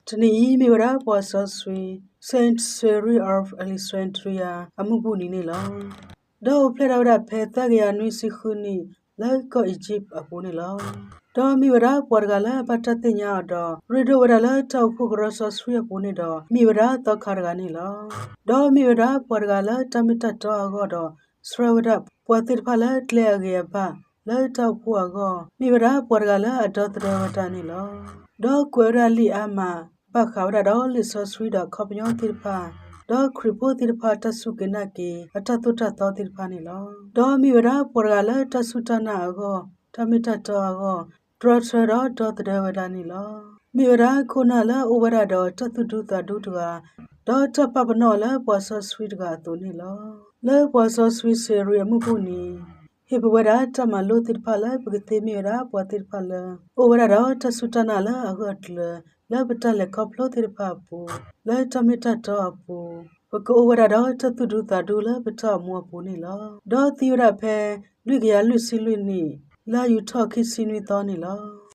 တနံၤအံၤမ့ၢ်ဝဲဒၣ်ပှၤစီဆှံ Saint Cyril of Alexandria အမုၢ်ဘူၣ်နံၤန့ၣ်လီၤ. ဒီးအိၣ်ဖျဲၣ်ထီၣ်ဝဲဒၣ်ဖဲသၢကယၤနွံဆံဃုနံၣ် လၢကီၢ်အံၣ်ကၠံၣ်အပူၤန့ၣ်လီၤ. ဒီးမ့ၢ်ဝဲဒၣ်ပှၤတဂၤလၢအဘၣ်တၢ်သ့ၣ်ညါအီၤဒီး ရ့ဒိၣ်ဝဲဒၣ်လၢတၢ်အိၣ်ဖှိၣ်ကရၢစီဆှံအပူၤန့ၣ်ဒီး မ့ၢ်ဝဲဒၣ်သီခါတဂၤန့ၣ်လီၤ. ဒီးမ့ၢ်ဝဲဒၣ်ပှၤတဂၤလၢတၢ်မ့ၢ်တၢ်တီအဂီၢ်ဒီး ဆှၢဝဲဒၣ်ပှၤသ့ၣ်တဖၣ်လၢကျဲအဂ့ၤအဘၣ် လၢတၢ်အိၣ်ဖှိၣ်အဂီၢ်, မ့ၢ်ဝဲဒၣ်ပှၤတဂၤလၢအဒီသဒၢဝဲဒၣ်န့ၣ်လီၤ. ဒီးကွဲးဝဲဒၣ်လံာ်အါမး ဘၣ်ဃးဝဲဒၣ်ဒီးလံာ်စီဆှံဒီးအခီပညီသ့ၣ်တဖၣ်, ဒီးခရံာ်ဖိသ့ၣ်တဖၣ်တၢ်စူၢ်က့ၤနာ်က့ၤ အတၢ်သိၣ်တၢ်သီသ့ၣ်တဖၣ်န့ၣ်လီၤ. ဒီးမ့ၢ်ဝဲဒၣ်ပှၤတဂၤလၢတၢ်စူၢ်တၢ်နာ်အဂီၢ်, တၢ်မ့ၢ်တၢ်တီအဂီၢ်, တြီဆၢဒီးဒီသဒၢဝဲဒၣ်န့ၣ်လီၤ. မ့ၢ်ဝဲဒၣ်ခိၣ်နၢ်လၢအအိၣ်ဝဲဒၣ်ဒီးတၢ်သူၣ်ဒူသးဒူတဂၤ, ဒီးတၢ်ပာ်ပနီၣ်အီၤလၢပှၤစီဆှံတဂၤအသိးန့ၣ်လီၤ. လၢပှၤစီဆှံစ့ရံအမုၢ်ဘူၣ်နံၤ, ဟ့ၣ်ပဝဲဒၣ်တၢ်မၤလိသ့ၣ်တဖၣ်လၢပကသ့မ့ၢ်ဝဲဒၣ်ပှၤသ့ၣ်တဖၣ်လၢ အိၣ်ဝဲဒၣ်ဒီးတၢ်စူၢ်တၢ်နာ်လၢအဂၢၢ်အကျၢၤ လၢပတၢ်လဲၤခီဖျိသ့ၣ်တဖၣ်အပူၤ, လၢတၢ်မ့ၢ်တၢ်တီအပူၤ, ပကအိၣ်ဝဲဒၣ်ဒီးတၢ်သူၣ်ဒူသးဒူလၢပတၢ်အိၣ်မူအပူၤန့ၣ်လီၤ. ဒီးသံဝဲဒၣ်ဖဲလွံၢ်ကယၤလွံၢ်ဆံလွံၢ်နံၣ်, လါယူၤထီၣ်ခံဆံနွံသီန့ၣ်လီၤ.